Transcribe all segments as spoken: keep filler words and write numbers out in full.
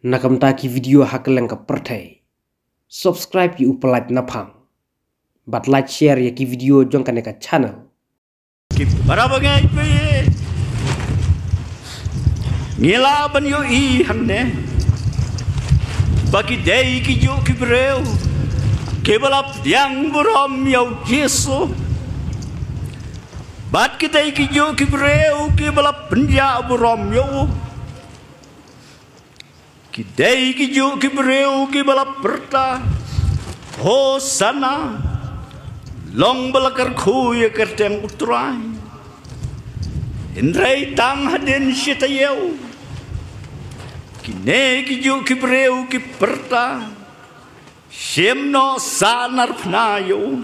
Na ka bynta ki video ha kylleng ka pyrthei, subscribe ïa u Pyllait Naphang bad like, share ïa ki video jong kane ka channel. Ki para bangeit, ngi lah ban ïohi hangne ba ki dei kijuh ki briew kiba la pdiang burom ïa u Jisu. Bad ki dei kijuh ki briew kiba la pynjah burom ïa u. Ki dei kijuh ki briew kiba la pyrta, "Hosana, long ba la kyrkhu ïa ka kyrteng u Trai. Hynrei tang hadien shi taïew." Kine kijuh ki briew ki pyrta, "Shim noh, sahnarphna ïa u."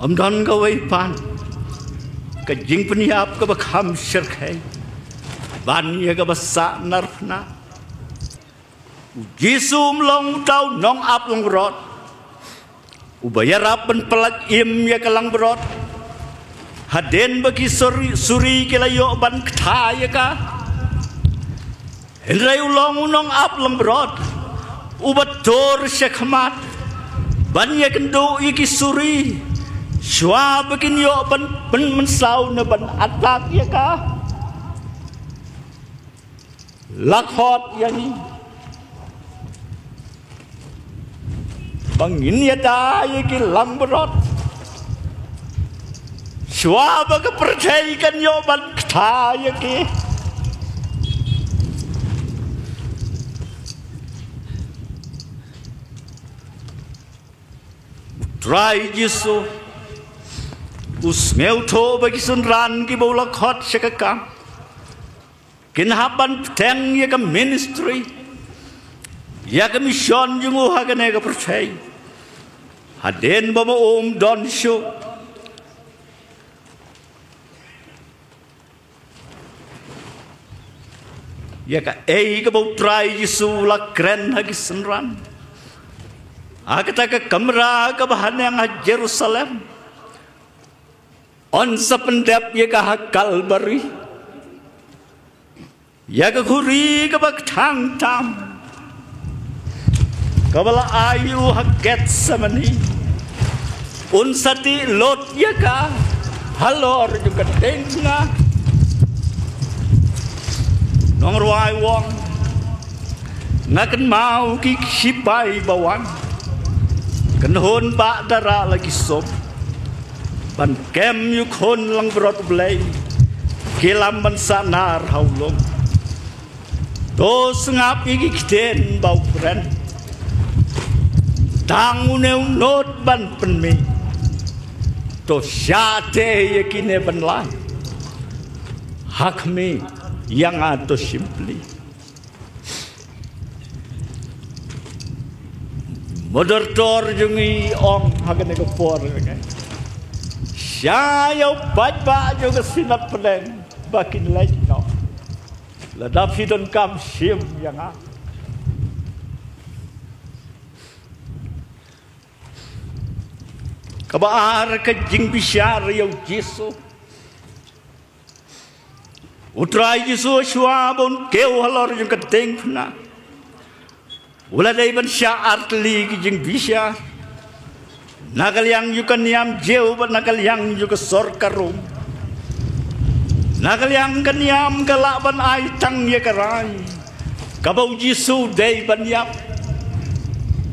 Ym don kawei pat ka jingpynïap kaba kham shyrkhei ban ïa kaba sahnarphna. U Jisu um long uta u nongap langbrot uba ïarap ban pyllait im ïa ka langbrot hadien ba ki suri, suri ki la ïoh ban ktah ïa ka. Hynrei u long u nongap langbrot uba tur sha khmat ban ïakynduh ïa ki suri shuwa ba kin ïoh ban pynmynsaw ne ban attack ïa ka. La khot ïa ngi ba ngin ïada ïa ki langbrot shuwa ba ka pyrthei kan ïoh ban ktah ïa ki. U Trai Jisu u sngewthuh ba ki synran kiba u la khot sha ka kam kin hap ban bteng ïa ka ministry, ïa ka mission jong u ha kane ka pyrthei. Hadien ba ma um don shuh ïa kaei kaba u Trai Jisu u la kren ha ki synran, ha kata ka kamra kaba haneng ha Jerusalem, un sa pyndep ïa ka ha Kalbari, ïa ka khuri kaba kthang tam kaba la ai ïa u ha Gethsemane. Un sa tih lut ïa ka halor jong ka diengphna. Nongrwai u ong, nga kynmaw ki shipai ba wan, kynhun bahdara la ki sum ban kem ïa u Khun langbrot U Blei, ki lam ban sahnar ha u lum. To sngap ïa ki ktien ba u kren, tang une u nud ban pynmih. To shah teh ïa kine ban lait, ha khmih ïa nga to shim pli. Moderator jong ngi ong ha kane ka por, shah ïa u paidbah jong ka Synod Pdeng ba kin leit noh. Lada phi donkam shim ïa nga. Kaba ar, ka jingbishar ïa u Jisu. U Trai Jisu shuwa ba un kiew halor jong ka diengphna, u la dei ban shah ar tylli ki jingbishar, na ka liang jong ka niam Jiw bad na ka liang jong ka sorkar Rom. Na ka liang ka niam ka lah ban ai tang ïa ka rai kaba u Jisu u dei ban ïap.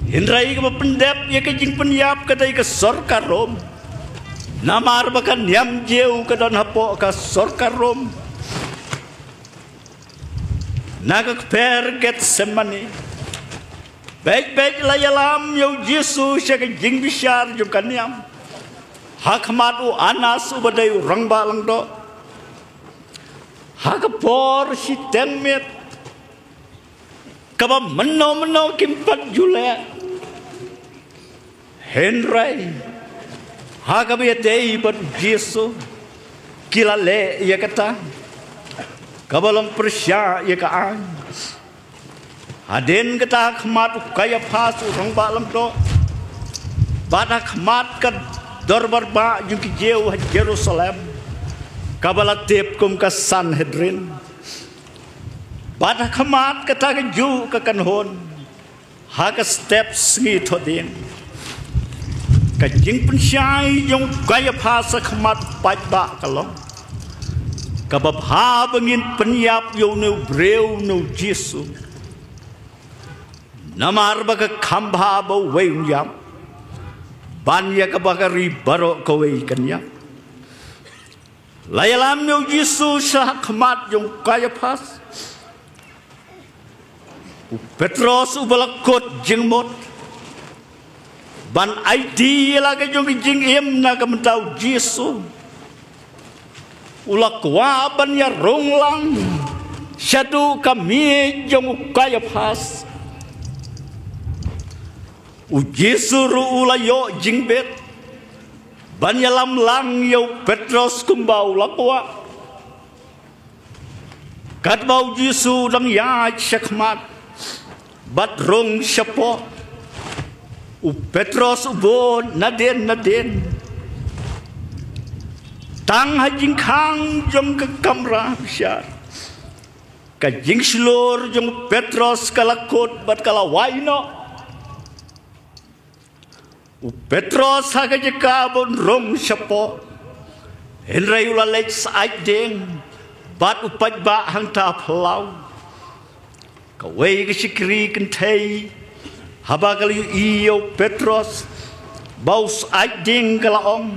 Hynrei kaba pyndep ïa ka jingpynïap ka dei ka sorkar Rom, namar ba ka niam Jiw ka don hapoh ka sorkar Rom. Na ka kper Gethsemane, beit beit la ïalam ïa u Jisu sha ka jingbishar jong ka niam, ha khmat u Anas uba dei u rangbah langdoh. Ha ka por shiteng miet, kaba mynno mynno kim pat ju leh. Hynrei ha kaba ïadei bad u Jisu, ki la leh ïa kata kaba long pyrshah ïa ka aiñ. Hadien kata, ha khmat u Kaiaphas u rangbah langdoh bad ha khmat ka dorbar bah jong ki Jiw ha Jerusalem, kaba la tip kum ka Sanhedrin, Bad ha khmat kata ka juh ka kynhun, ha ka step sngi thohdieng, ka jingpynshai jong u Kaiaphas ha khmat paidbah ka long kaba bha ba ngin pynïap ïa une u briew, une u Jisu. Namar ba ka kham bha ba uwei un ïap ban ïa kaba ka ri baroh kawei kan ïap. La ïalam ïa u Jisu sha khmat jong u Kaiaphas. U Petros uba la kut jingmut ban aiti ïa la ka jong ka jingim na ka bynta u Jisu, u la kwah ban ïa rung lang shaduh ka miej jong u Kaiaphas. U Jisu ruh u la ïoh jingbit ban ïalam lang ïa u Petros kumba u la kwah. Katba u Jisu u dang ïaid sha khmat bad rung shapoh, u Petros u bud nadien nadien. Tang ha jingkhang jong ka kamra bishar, ka jingshlur jong u Petros ka la kut bad ka la wai noh. U Petros ha ka jaka ba un rung shapoh, hynrei u la leit syaid dieng bad u paidbah hangta phyllaw. Kawei ka shakri kynthei, haba ka la ïohi ïa u Petros ba u syaid dieng, ka la ong,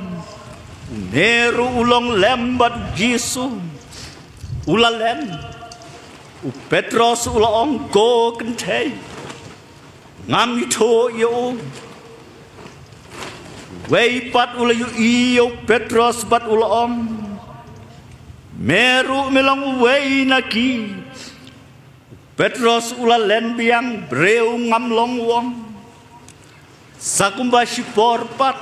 "Une ruh u long lem bad u Jisu." U la len. U Petros u la ong, "Ko kynthei, ngam ithuh ïa u." Uwei pat u la ïohi ïa u Petros bad u la ong, "Me ruh me long uwei na ki." U Petros u la len biang, "Briew, ngam long wong." Sa kumba shipor pat,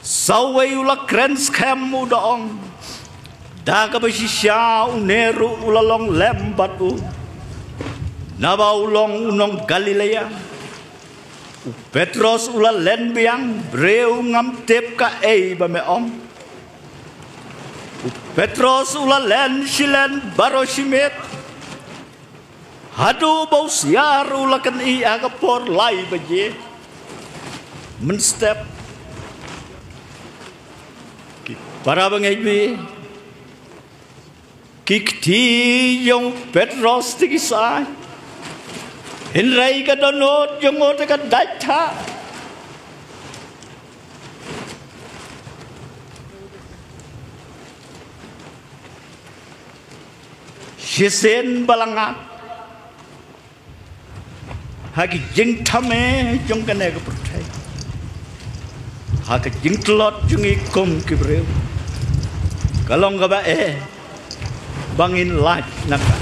sa uwei u la kren skhem, u da ong, "Da kaba shisha une ruh u la long lem bad u, naba u long u nong Galilea." U Petros u la len biang, "Briew, ngam tip kaei ba me ong." U Petros u la len shi len baroh shi miet, haduh ba u siar u la kynih ha ka por lai baje mynstep. Ki para bangeit, ki kti jong u Petros te ki sai, hynrei ka dohnud jong u te ka dait thah. Shisien ba la ngat ha ki jingthame jong kane ka pyrthei, ha ka jingtlot jong ngi kum ki briew, ka long kaba eh ba ngin lait na ka,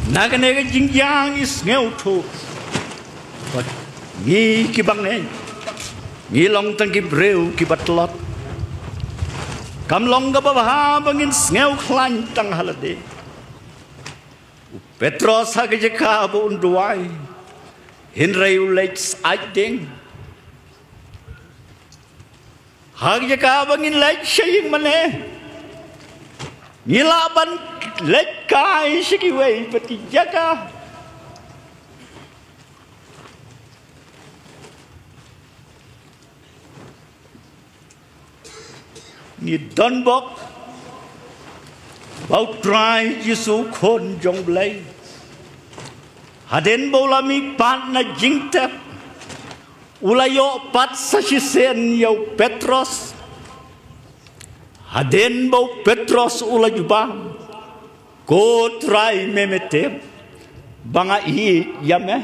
na kane ka jingïaid, ngi sngewthuh ba ngi ki bangeit ngi long tang ki briew kiba tlot. Kam long kaba bha ba ngin sngew khlaiñ tang ha lade. U Petros ha ka jaka ba un duwai, hynrei u leit syaid dieng. Ha ka jaka ba ngin leit sha ïing mane, ngi lah ban leit kai sha kiwei pat ki jaka. Ngi don bok ba u Trai Jisu, Khun jong u Blei, hadien ba u la mih pat na jingtep, u la ïoh pat sa shisien ïa u Petros. Hadien ba u Petros u la jubab, "Ko Trai, me me tip ba nga ïeit ïa me.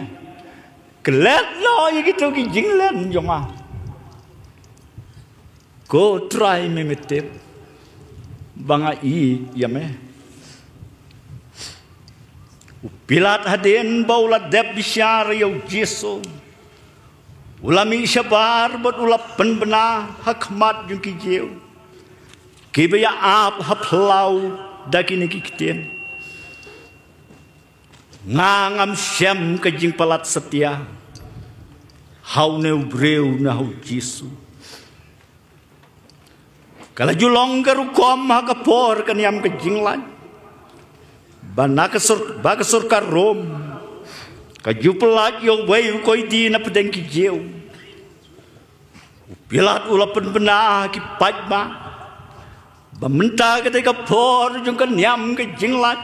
Klet noh ïa kito ki jinglen jong nga. Ko Trai, me me tip ba nga ïeit ïa me." U Pilat, hadien ba u la dep bishar ïa u Jisu, u la mih shabar bad u la pynbna ha khmat jong ki Jiw kiba ïa ap ha phyllaw da kine ki ktien, "Nga ngam shem ka jingpalat satia ha une u briew, na ha u Jisu." Ka la ju long ka rukom ha ka por ka niam ka jinglait Ba na ka sor-, ba ka sorkar Rom ka ju pyllait ïa uwei u koidi na pdeng ki Jiw. U Pilat u la pynbna ha ki paidbah ba mynta ka dei ka por jong ka niam ka jinglait.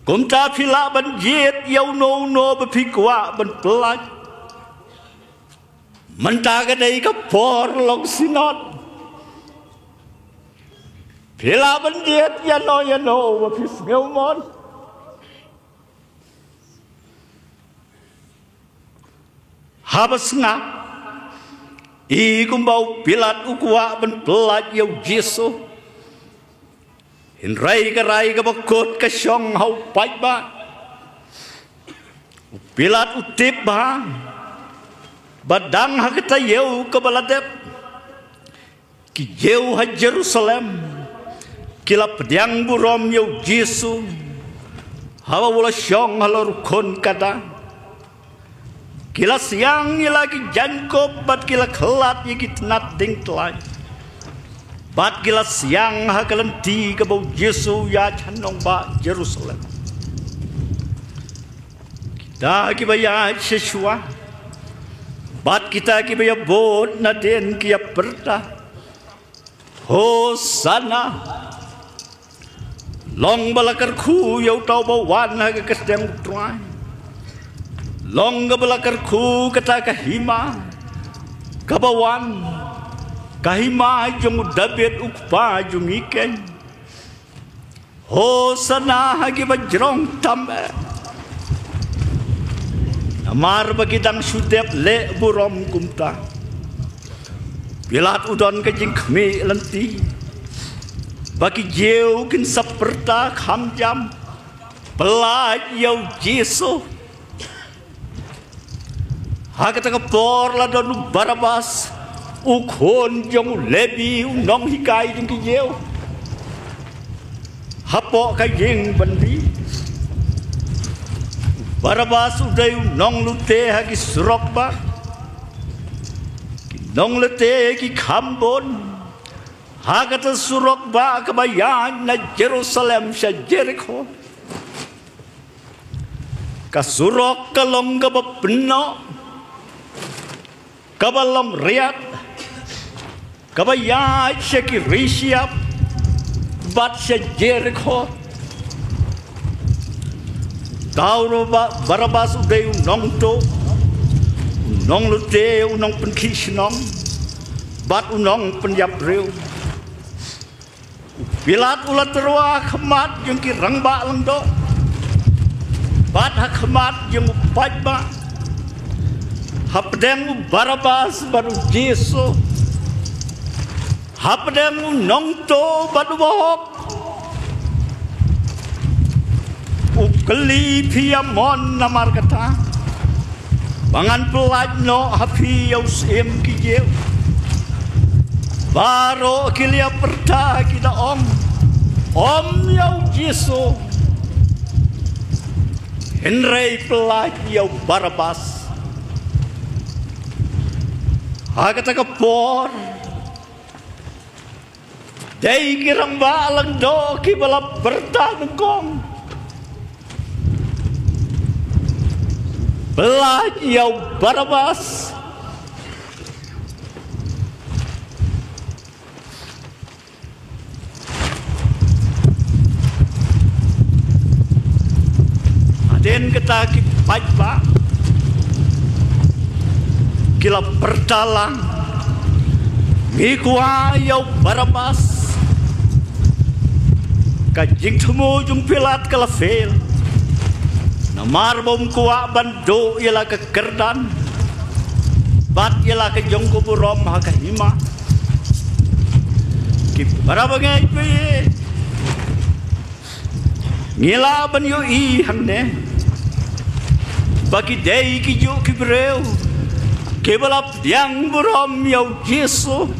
Kumta phi lah ban jied ïa uno uno ba phi kwah ban pyllait. Mynta ka dei ka por long synod. Phi lah ban jied ïano ïano ba phi sngewmon. Haba sngap, i kumba u Pilat u kwah ban pyllait ïa u Jisu. Hynrei ka rai kaba kut ka shong ha u paidbah. U Pilat u tip bha ba dang ha ka taïew kaba la dep, ki Jiw ha Jerusalem ki la pdiang burom ïa u Jisu haba u la shong halor u khun kada. Ki la siang ïa la ki jaiñkup bad ki la khlad ïa ki tnat diengtlai. Bad ki la siang ha ka lynti kaba u Jisu u ïaid ha nongbah Jerusalem. Kita kiba ïaid sha shuwa bad kita kiba ïabud nadien ki ïapyrta, Hosana. Long ba la kyrkhu ïa uta uba wan ha ka kyrteng u Trai. Long kaba la kyrkhu kata ka hima kaba wan, ka hima jong u Dabid u kpa jong ngi keiñ. Hosana ha kiba jrong tam eh. Namar ba ki dang shu dep leh burom kumta. Pilat u don ka jingkhmih lynti ba ki Jiw kin sa pyrta kham jam, pyllait ïa u Jisu. Ha kata ka por la don u Barabas, u khun jong u Lebi, u nonghikai jong ki Jiw. Hapoh ka ïing byndi, u Barabas u dei u nonglute ha ki surok bah, ki nonglute ki kham bun. Ha kata surok bah kaba ïaid na Jerusalem sha Jerikho. Ka surok ka long kaba pynnoh, kaba long riat, kaba ïaid sha ki ri shyiap bad sha Jerikho. Uta u Barabas u dei u nongtuh, u nonglute, u nongpynkhih shnong bad u nongpynïap briew. U Pilat u la tyrwa ha khmat jong ki rangbah lyngdoh bad ha khmat jong u paidbah, hapdeng u Barabas bad u Jisu, hapdeng u nongtuh bad u bahok. U kylli, phi ïa mon namar kata? Ba ngan pyllait noh ha phi ïa u Syiem ki Jiw? Baroh ki la ïa pyrta, ki da ong, ym ïa u Jisu, hynrei pyllait ïa u Barabas. Ha kata ka por, dei ki rangbah lyngdoh kiba la pyrta nyngkong, pyllait ïa u Barabas. Hadien kata ki paidbah ki la pyrta lang, ngi kwah ïa u Barabas. Ka jingthmu jong u Pilat ka la fail, namar ba um kwah ban duh ïa la ka kyrdan bad ïa la ka jong ka burom ha ka hima. Ki para bangeit, ngi lah ban ïohi hangne ba ki dei kijuh ki briew kiba la pdiang burom ïa u Jisu,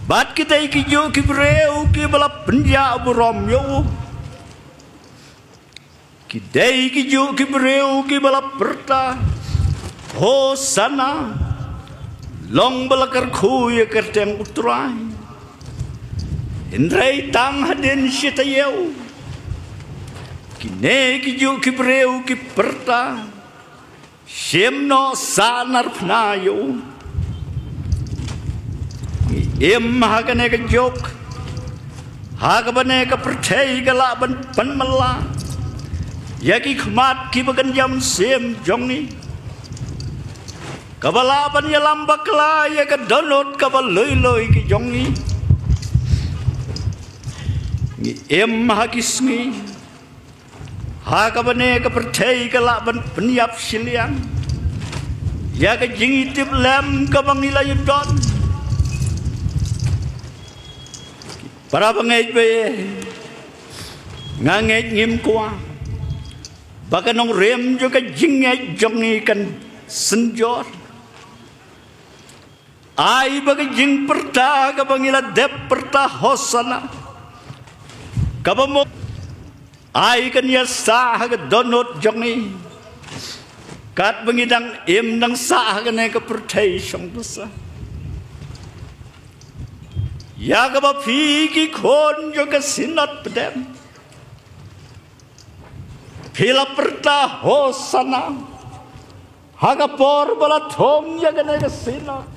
bad ki dei kijuh ki briew kiba la pynjah burom ïa u. Ki dei kijuh ki briew kiba la pyrta, Hosana, long ba la kyrkhu ïa ka kyrteng u Trai. Hynrei tang hadien shi taïew kine ki juh ki briew ki pyrta, shim noh, sahnarphna ïa u. Ngi im ha kane ka juk ha kaba ne ka pyrthei ka lah ban pynmylla ïa ki khmat kiba kynja mynsiem jong ngi, kaba lah ban ïalam bakla ïa ka dohnud kaba lui lui ki jong ngi. Ngi im ha ki sngi ha kaba ne ka pyrthei ka lah ban pynïap shiliang ïa ka jingïatiplem kaba ngi la ïoh don. Para bangeit ba ïeit, nga ngeit ngim kwah ba ka nongrim jong ka jingngeit jong ngi kan synjor. Ai ba ka jingpyrta kaba ngi la dep pyrta Hosana, kaba mo ai kan ïasah ha ka dohnud jong ngi katba ngi dang im dang sah ha kane ka pyrthei shong basa. Ïa kaba phi ki khun jong ka Synod Pdeng phi la pyrta Hosana ha ka por ba la thung ïa kane ka Synod.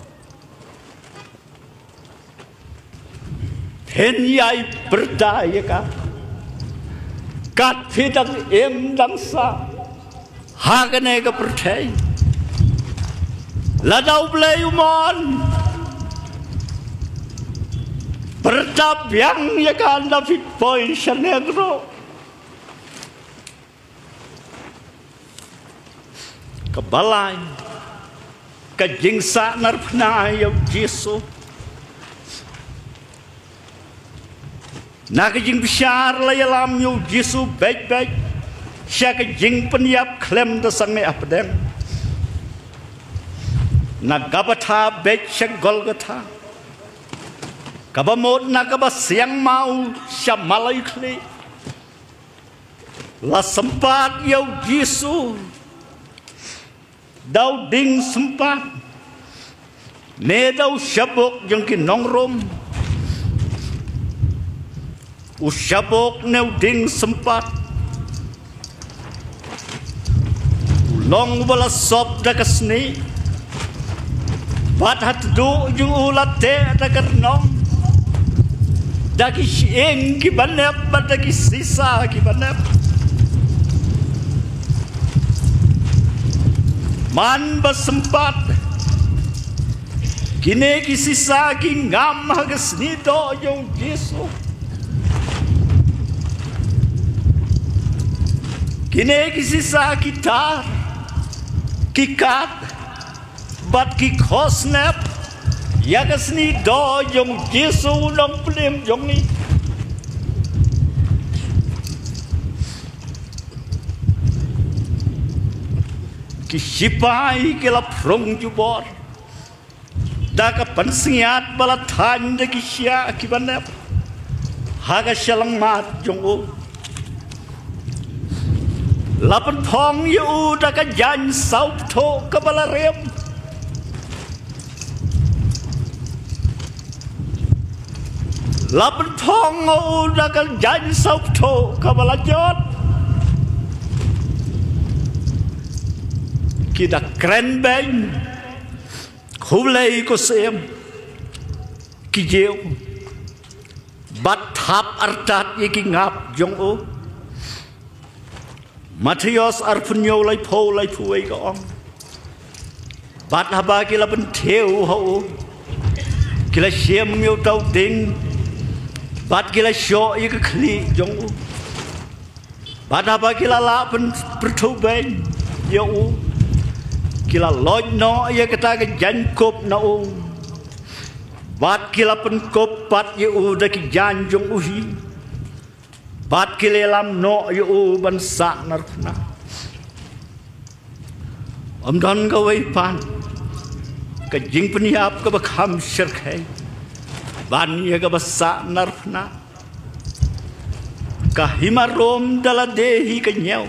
Phin ïai pyrta ïa ka kat phi dang im dang sah ha kane ka pyrthei. Lada U Blei u mon, pyrta biang ïa ka ynda phi poi shaneng ruh. Kaba lai, ka jingsahnarphna ïa U Jisu. Na ka jingbishar la ïalam ïa U Jisu beit beit sha ka jingpynïap khlem da sangeh hapdeng, na Gabatha beit sha Golgotha, kaba mut na kaba siang maw sha malai khlieh. La sympat ïa U Jisu da u dieng sympat ne da u shabuk jong ki nongrum. U shabuk ne u dieng sympat u long uba la sop da ka snieh. Bad ha tduh jong u la teh da ka rnong, da ki shyieng kiba nep bad da ki sisa kiba nep. Man ba sympat, kine ki sisa ki ngam ha ka snieh doh jong U Jisu. Kine ki sisa ki tar, ki kad bad ki khosnep ïa ka snieh doh jong U Jisu u nongpynim jong ngi. Ki shipai ki la phrung jubor da ka pansngiat ba la thaiñ da ki shiah kiba nep ha ka shyllangmat jong u. La pynphong ïa u da ka jaiñ sawpthuh kaba la rim. La pynphong ïa u da ka jaiñ sawpthuh kaba la jot. Ki da kren beiñ, khublei ko Syiem, ki jiew bad thap artat ïa ki ngap jong u. Mathaios arphew hynñiew, laiphew, laiphew wei ka ong: Bad haba ki la pynthiew ha u, ki la shim ïa uta u dieng bad ki la shoh ïa ka khlieh jong u. Bad haba ki la lah pyn-, pyrthuh beiñ ïa u, ki la loit noh ïa kata ka jaiñkup na u. Bad ki la pynkup pat ïa u da ki jaiñ jong u hi. Bad ki la ïalam noh ïa u ban sahnarphna. Ym don kawei pat ka jingpynïap kaba kham shyrkhei ban ïa kaba sahnarphna. Ka hima Rom da lade hi ka ñiew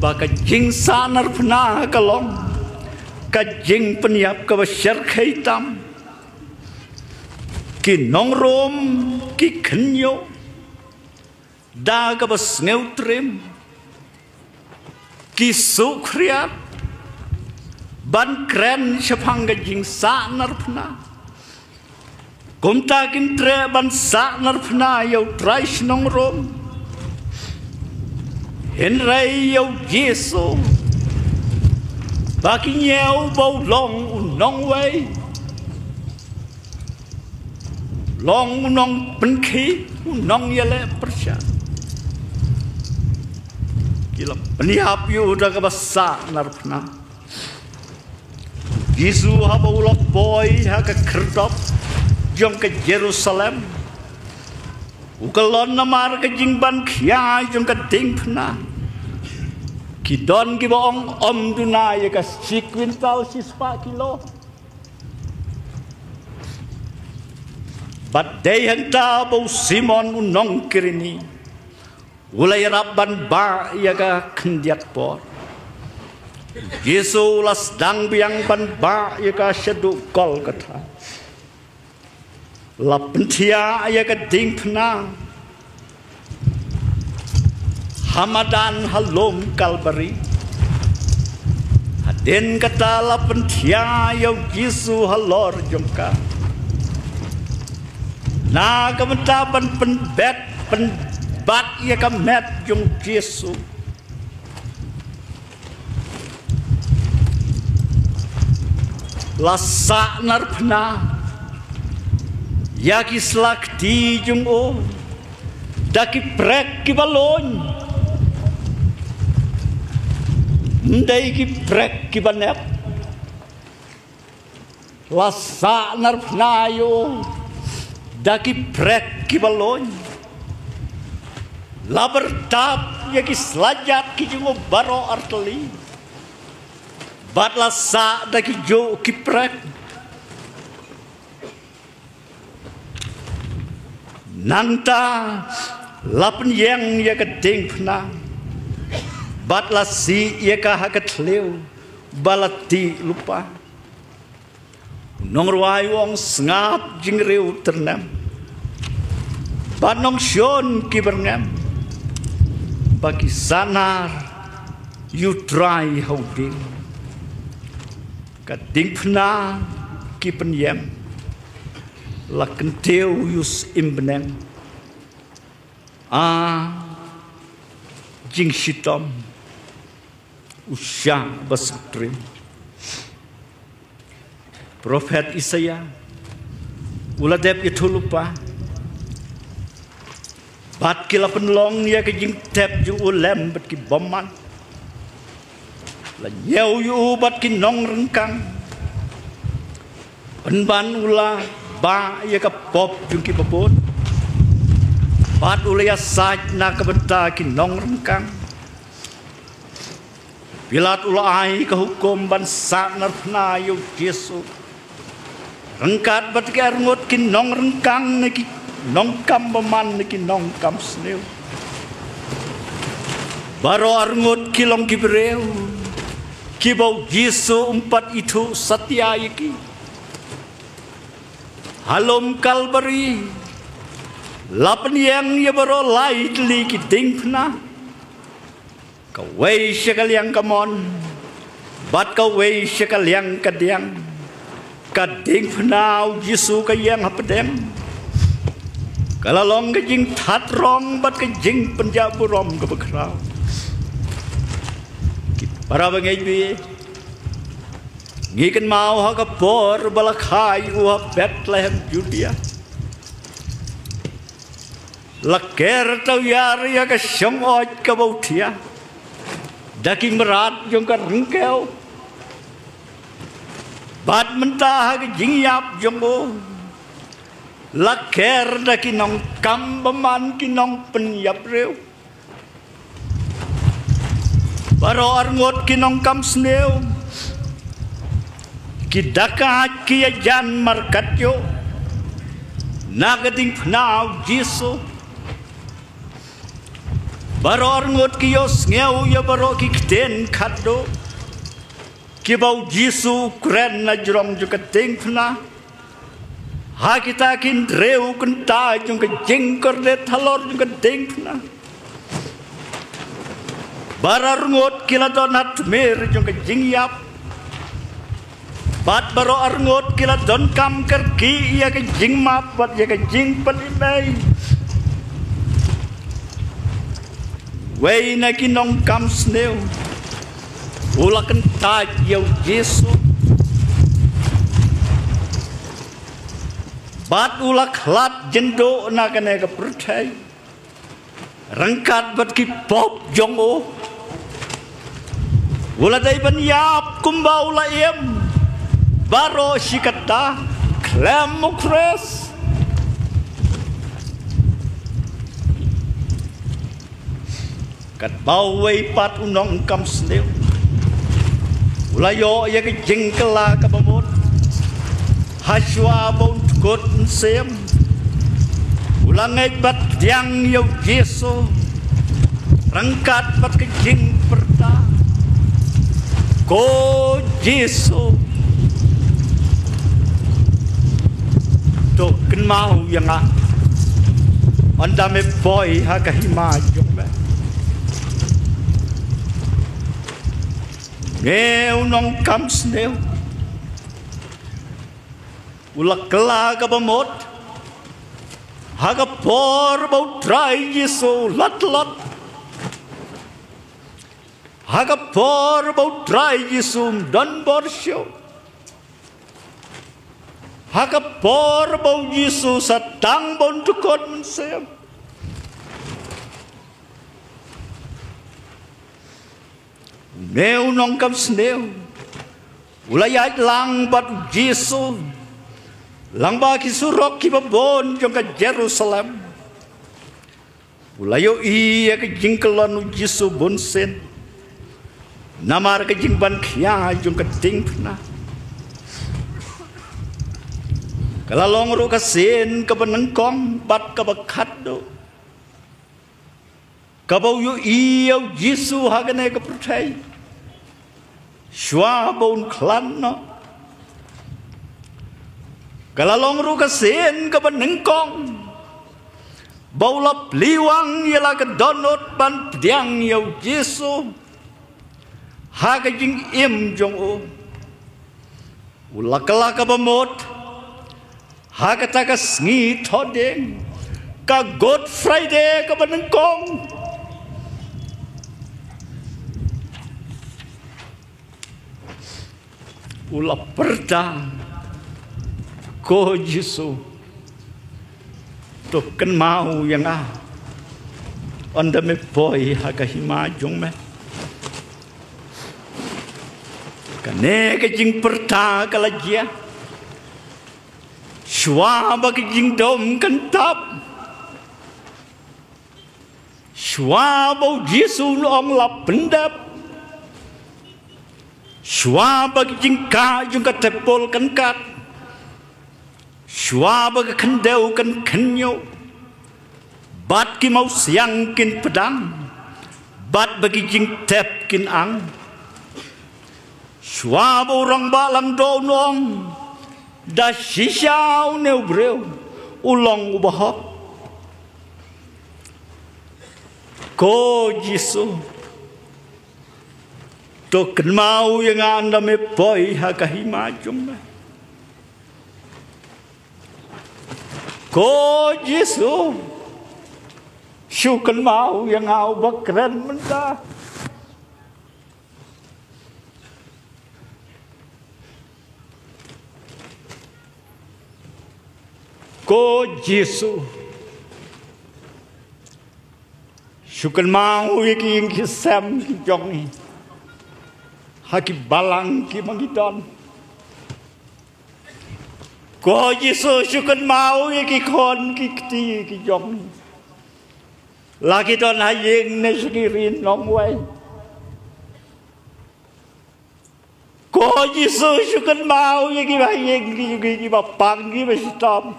ba ka jingsahnarphna ka long ka jingpynïap kaba shyrkhei tam. Ki nong Rom ki khynñiuh da kaba sngewtriem, ki sukhriat ban kren shaphang ka jingsahnarphna. Kumta kin treh ban sahnarphna ïa u trai shnong Rom, hynrei ïa u Jisu, ba ki ñiew ba u long u nongwei, long u nongpynkhih, u nongïaleh pyrshah. Ki la pynïap ïa u da kaba sahnarphna. Jisu haba u la poi ha ka khyrdop jong ka Jerusalem, u kyllon namar ka jingban khia jong ka diengphna. Ki don kiba ong, ym duna ïa ka shi kwintal shispah kilo. Bad dei hangta ba u Simon u nong Kirini u la ïarap ban bah ïa ka khyndiat por. Jisu u la sdang biang ban bah ïa ka shaduh Golgotha. La pynthiah ïa ka diengphna ha madan ha lum Kalbari. Hadien kata la pynthiah ïa u Jisu halor jong ka. Na ka bynta ban pynbet, pynbat ïa ka met jong u Jisu, la sahnarphna ïa ki slakti jong u da ki prek kiba lung, ym dei ki prek kiba nep. La sahnarphna ïa u da ki prek kiba lung. La byrtap ïa ki slajat ki jong u baroh artylli. Bad la sah da ki juh ki prek. Nangta la pynïeng ïa ka diengphna bad la sih ïa ka ha ka thliew ba la tih lypa. U nongrwai u ong, sngap jingriew tyrnem bad nongshun ki byrngem, ba ki sahnar ïa u Trai ha u dieng. Ka diengphna ki pynïeng, la kyntiew ïa u Syiem bneng. A jingshitom, u shah ba sngewtriem. Prophet Isaiah u la dep ïathuh lypa. Bad ki la pynlong ïa ka jingtep jong u lem bad ki bymman. La ñiew ïa u bad ki nongryngkang. Pynban u la bah ïa ka pop jong kiba bun. Bad u la ïasaid na ka bynta ki nongryngkang. Pilat u la ai ka hukum ban sahnarphna ïa u Jisu ryngkat bad ki arngut ki nongryngkang ne ki nongkam bymman ne ki nongkam sniew. Baroh arngut ki long ki briew kiba u Jisu um pat ithuh satia ïa ki. Ha lum Kalbari la pynïeng ïa baroh lai tylli ki diengphna. Kawei sha ka liang kamon bad kawei sha ka liang kadiang. Ka diengphna u Jisu ka ïeng hapdeng. Ka la long ka jingthat rong bad ka jingpynjah burom kaba khraw. Ki para bangeit, ngi kynmaw ha ka por ba la kha ïa u ha Bethlehem Judia. La ker tawiar ïa ka shong-ot kaba u thiah da ki mrad jong ka ryngkew. Bad mynta ha ka jingïap jong u la ker da ki nongkam bymman, ki nongpynïap briew. Baroh arngut ki nongkam sniew ki dakait ki ïajan markat ïoh na ka diengphna u Jisu. Baroh arngut ki ïohsngew ïa baroh ki ktien khadduh kiba u Jisu u kren na jrong jong ka diengphna. Ha kita ki hynriew kynta jong ka jingkordit halor jong ka diengphna, baroh arngut ki la don ha tmier jong ka jingïap. Bad baroh arngut ki la donkam kyrkieh ïa ka jingmap bad ïa ka jingpynim ei. Uwei na ki nongkam sniew u la kyntait ïa u Jisu bad u la khlad jynduh na kane ka pyrthei ryngkat bad ki pop jong u. U la dei ban ïap kumba u la im. Baroh shi katta, khlem u Khrist. Katba uwei pat u nongkam sniew u la ïoh ïa ka jingkylla kaba mut, ha shuwa ba un tkut mynsiem, u la ngeit bad pdiang ïa u Jisu ryngkat bad ka jingpyrta, "Ko Jisu, to kynmaw ïa nga ynda me poi ha ka hima jong me." Une u nongkam sniew u la kylla kaba mut ha ka por ba u Trai Jisu u la tlot, ha ka por ba u Trai Jisu um don bor shuh, ha ka por ba u Jisu sa tang ba un tkut mynsiem. Une u nongkam sniew u la ïaid lang bad u Jisu lang bad ki surok kiba bun jong ka Jerusalem. U la ïohi ïa ka jingkyllon u Jisu bunsien namar ka jingban khia jong ka diengphna. Ka la long ruh ka sien kaba nyngkong bad kaba khatduh kaba u ïohi ïa u Jisu ha kane ka pyrthei shuwa ba un khlad noh. Ka la long ruh ka sien kaba nyngkong ba u la plie wang ïa la ka dohnud ban pdiang ïa u Jisu ha ka jingim jong u. U la kylla kaba mut ha kata ka sngi Thohdieng, ka Good Friday kaba nyngkong. U la pyrta, "Ko Jisu, to kynmaw ïa nga ynda me poi ha ka hima jong me." Kane ka jingpyrta ka la jia shuwa ba ka jingdum kan tap, shuwa ba u Jisu un ong, "La pyndep," shuwa ba ka jingkah jong ka tebul kan kat, shuwa ba ka khyndew kan khynñiuh, bad ki mawsiang kin pdang, bad ba ki jingtep kin ang. Shuwa ba u rangbah langdoh un ong, "Da shisha une u briew u long uba hok." Ko Jisu, to kynmaw ïa nga ynda me poi ha ka hima jong me. Ko Jisu, shu kynmaw ïa nga uba kren mynta. Ko Jisu, shu kynmaw ïa ki ïing ki sem ki jong ngi ha ki balang kiba ngi don. Ko Jisu, shu kynmaw ïa ki khun ki kti ki jong ngi, la ki don ha ïing ne sha ki ri nongwei. Ko Jisu, shu kynmaw ïa kiba ha ïing ki jong ngi kiba pang kiba shitom.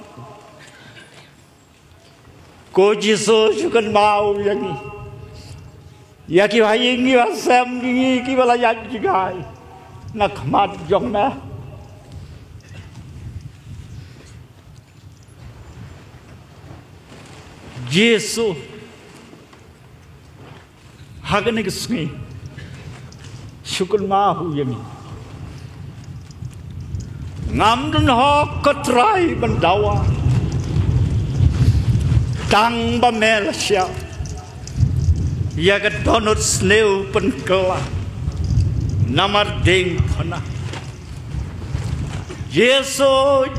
Ko Jisu, shu kynmaw ïa ngi, ïa kiba ha ïing kiba sem ki ngi kiba la ïaid jngai na khmat jong me. Jisu, ha kane ka sngi, shu kynmaw ïa ngi. Ngam don hok ko Trai ban dawa, tang ba me la shah ïa ka dohnud sniew pynkylla namar diengphna. Jisu,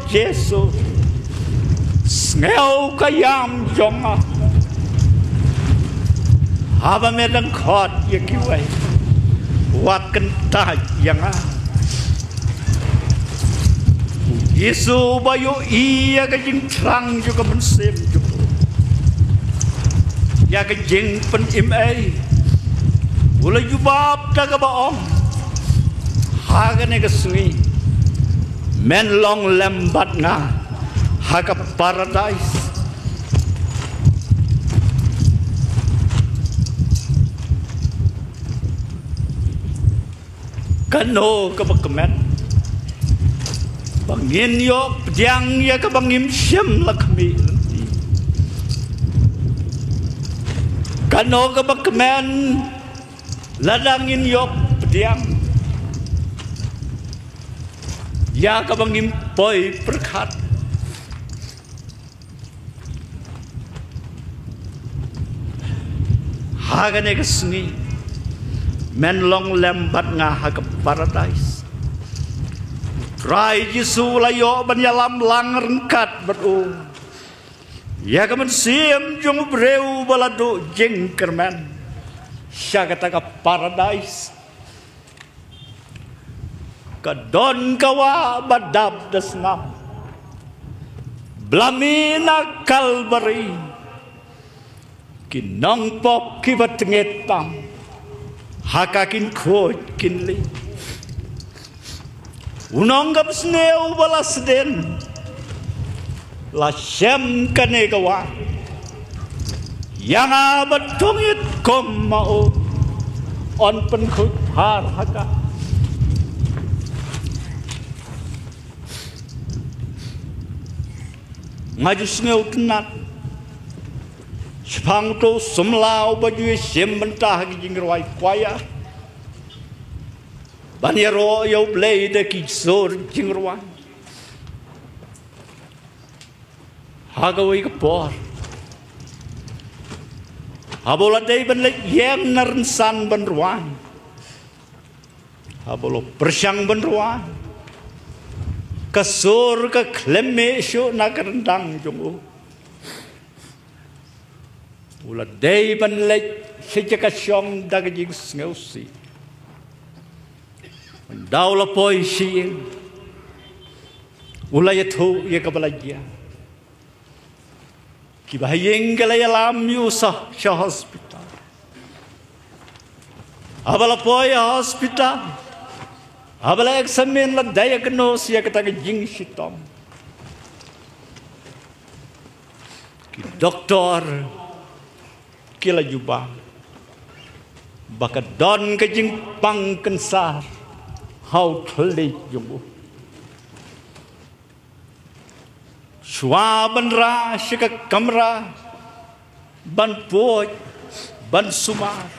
Jisu, sngew ka ïam jong nga. Haba me dang khot ïa kiwei, wat kyntait ïa nga. U Jisu ba ïohi ïa ka jingthrang jong ka mynsiem jong u, ïa ka jingpynim ei, u la jubab da kaba ong, ha kane ka sngi men long lem bad nga ha ka paradais. Kano kaba kmen ba ngin ïoh pdiang ïa kaba ngim shym la khmih lynti? Kano kaba kmen lada ngin ïoh pdiang ïa kaba ngim poi pyrkhat? Ha kane ka sngi men long lem bad nga ha ka paradais. Trai Jisu la ïoh ban ïalam lang ryngkat bad u ïa ka mynsiem jong u briew ba la duh jingkyrmen sha kata ka paradais. Ka don ka wah ba dap da snam, bla mih na Kalbari. Ki nongpop kiba tngit tam ha ka kin khuid kin lih. U nongkam sniew ba la sdien la shem kane ka wah. Ïa nga ba thung ïit kum ma u, yn pynkhuid phar ha ka. Nga ju sngewtynnat shaphang uto u samla uba ju ïashim bynta ha ki jingrwai kwaya ban ïaroh ïa U Blei da ki sur jingrwai. Ha kawei ka por, haba u la dei ban leit ïeng na rynsan ban rwai, haba u la pyrshang ban rwai, ka sur ka khlem mih shuh na ka ryndang jong u. U la dei ban leit sha jaka shong da ka jingsngewsih. Ynda u la poi sha ïing, u la ïathuh ïa kaba la jia. Kiba ha ïing ki la ïalam ïa u sha, sha hospital. Haba la poi ha hospital, haba la examine, la diagnose ïa kata ka jingshitom, ki doktor ki la jubab ba ka don ka jingpang cancer ha u thylliej jong u. Shuwa ban rah sha ka kamra ban poi, ban sumar,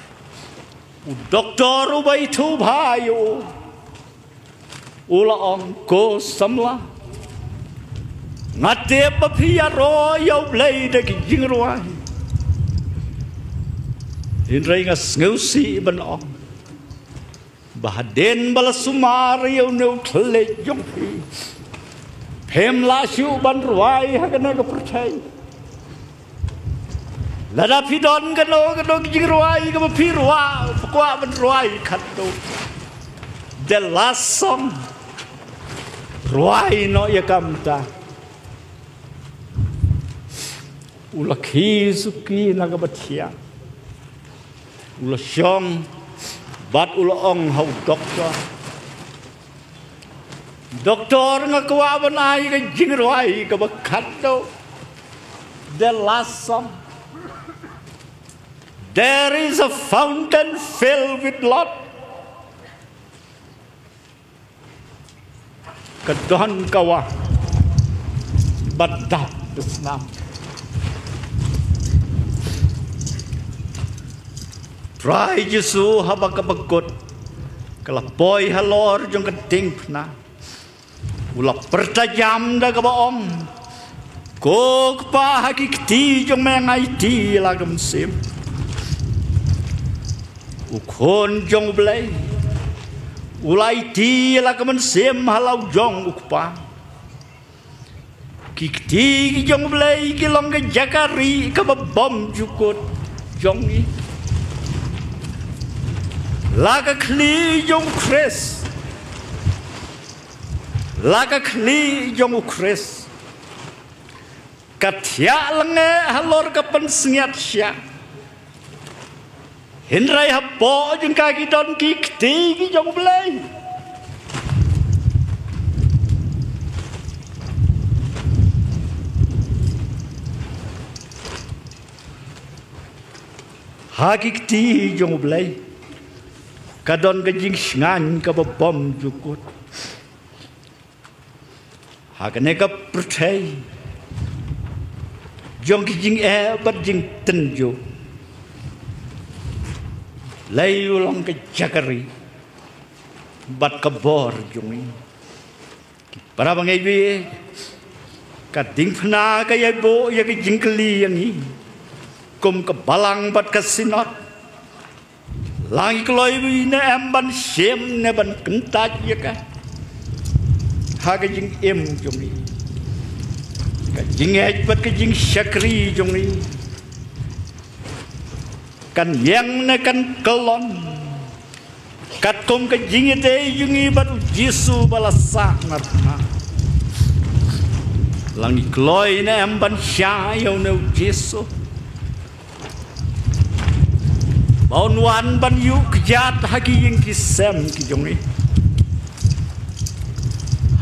u doktor uba ithuh bha ïa u, u la ong, ko samla, nga tip ba phi ïaroh ïa U Blei da ki jingrwai. Hynrei nga sngewsih ban ong ba hadien ba la sumar ïa une u thylliej jong phi, phim lah shuh ban rwai ha kane ka pyrthei. Lada phi don kano kano ka jingrwai kaba phi rwai, phi kwah ban rwai khatduh, the last song, rwai noh ïa ka mynta. U la khie suki na kaba thiang, u la shong bad u la ong ha u doktor, doktor, nga kwah ban ai ka jingrwai kaba khatduh, the last song. There is a fountain filled with blood. Ka don ka wah ba dap da snam. Trai Jisu haba ka bakut ka la poi halor jong ka diengphna, u la pyrta jam da kaba ong, "Ko Kpa, ha ki kti jong me nga aiti ïa la ka mynsiem." U Khun jong U Blei u la aiti ïa la ka mynsiem ha la u jong U Kpa. Ki kti ki jong U Blei ki long ka jaka rieh kaba bymjukut jong ngi. La ka khlieh jong U Khrist, la ka khlieh jong U Khrist ka thiah lyngngoh halor ka pynsngiat shiah. Hynrei hapoh jong ka ki don ki kti ki jong U Blei. Ha ki kti jong U Blei ka don ka jingshngaiñ kaba bymjukut. Ha kane ka pyrthei jong ki jingeh bad jingtynjuh, U Blei u long ka jaka rieh bad ka bor jong ngi. Para bangeit, ka diengphna ka ïai buh ïa ka jingkylli ïa ngi kum ka balang bad ka synod. La ngi kloi ne em ban shim ne ban kyntait ïa ka ha ka jingim jong ngi? Ka jingngeit bad ka jingshakri jong ngi kan ïeng ne kan kyllon katkum ka jingïadei jong ngi bad U Jisu ba la sah na bneng? La ngi kloi ne em ban shah ïa une U Jisu ba un wan ban ïuh kjat ha ki ïing ki sem ki jong ngi?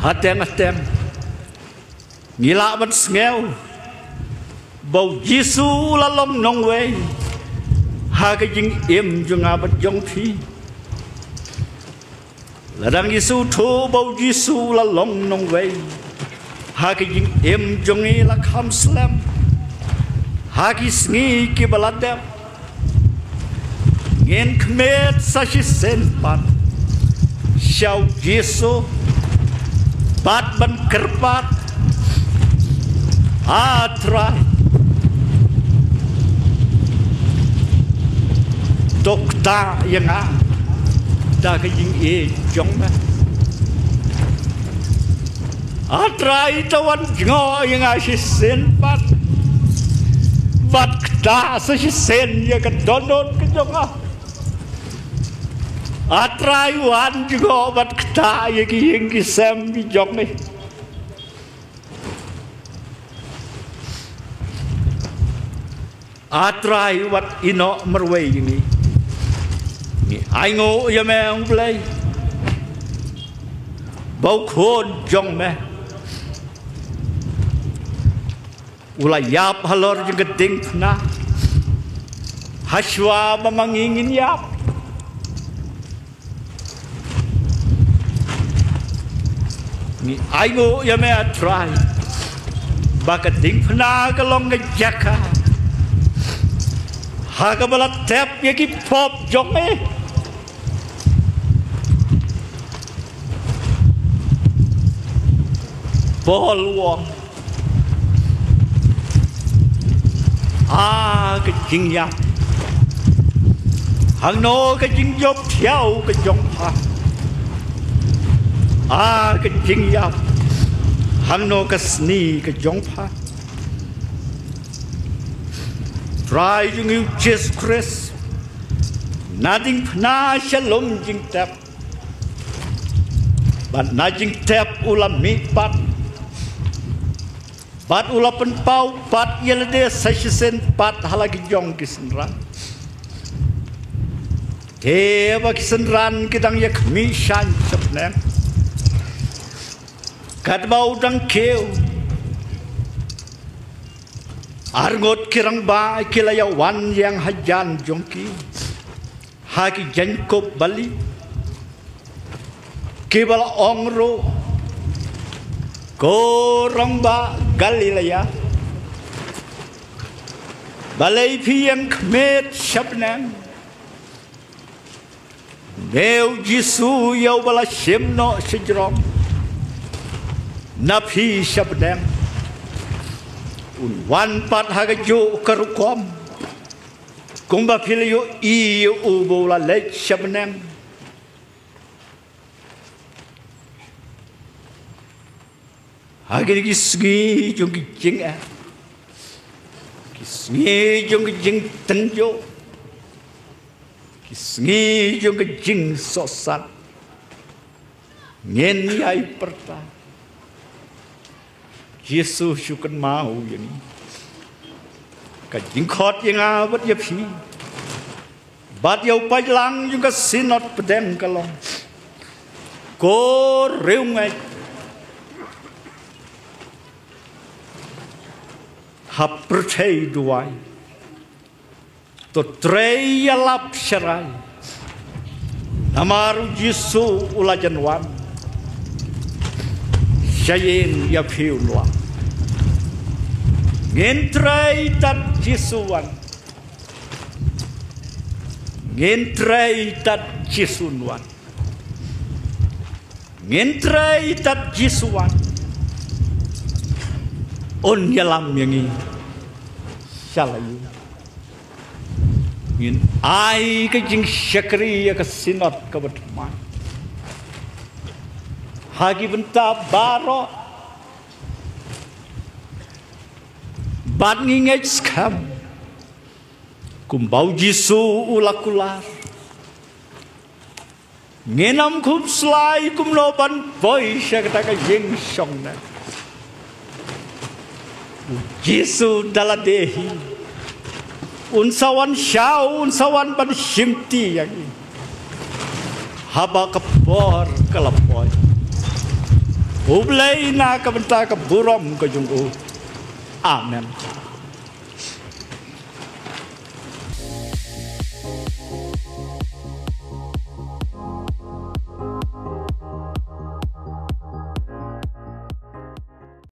Hateng hateng ngi lah ban sngew ba U Jisu u la long nongwei ha ka jingim jong nga bad jong phi. Lada ngi sngewthuh ba U Jisu u la long nongwei ha ka jingim jong ngi, la kham slem ha ki sngi kiba la dep ngin khmih sa shisien pat sha U Jisu bad ban kyrpad, "A Trai, to ktah ïa nga da ka jingïeit jong me. A Trai, to wan jngoh ïa nga shisien pat, bad ktah sa shisien ïa ka dohnud ka jong nga. A Trai, wan jngoh bad ktah ïa ki ïing ki sem ki jong ngi. A Trai, wat ïehnoh marwei ïa ngi. Ngi ainguh ïa me, U Blei, ba U Khun jong me u la ïap halor jong ka diengphna, ha shuwa ba ma ngi ngin ïap. Ngi ainguh ïa me, A Trai, ba ka diengphna ka long ka jaka ha kaba la tep ïa ki pop jong ngi." Paul u ong, "A ka jingïap, hangno ka jingjop thiaw ka jong pha? A ka jingïap, hangno ka sni ka jong pha?" Trai jong ngi U Jisu Khrist, na diengphna sha lum jingtep bad na jingtep u la mih pat, bad u la pynpaw pat ïa lade sa shisien pat ha la ki jong ki synran. Te ba ki synran ki dang ïa khmih shane shane, katba u dang kiew, arngut ki rangbah ki la ïa wan ïeng hajan jong ki ha ki jaiñkup bali, kiba la ong ruh, "Ko rangbah Galilaïa, balei phi ïeng khmih shane?" Neu Jisu ïa uba la shim noh shajrong na phi sha bneng, un wan pat ha kajuh ka rukom kumba phi la ïohi ïa uba u la leit sha bneng. Ha kine ki sngi jong ki jingeh, ki sngi jong ki jingtynjuh, ki sngi jong ki jingsohsat, ngin ïai pyrta, Jisu shu kynmaw ïa ngi. Ka jingkhot ïa nga bad ïa phi bad ïa u paidlang jong ka Synod pdeng ka long: Ko riewngeit, ha pyrthei duwai, to trei ïalap sharai, namar u Jisu u la jan wan, sha ïing ïa phi un wan. Ngin trei tad Jisu wan. Ngin trei tad Jisu un wan. Ngin trei tad Jisu wan. Un ïalam ïa ngi sha la ïing. Ngin ai ka jingshakri ïa ka Synod kaba thymmai ha ki bynta baroh. Bad ngi ngeit skhem kumba u Jisu u la kular, ngin ym khuslai kumno ban poi sha kata ka jingshongneng. U Jisu da lade hi un sa wan shaw, un sa wan ban shimti ïa ngi haba ka por ka la poi. U Blei na ka bynta ka burom ka jong u. Amen.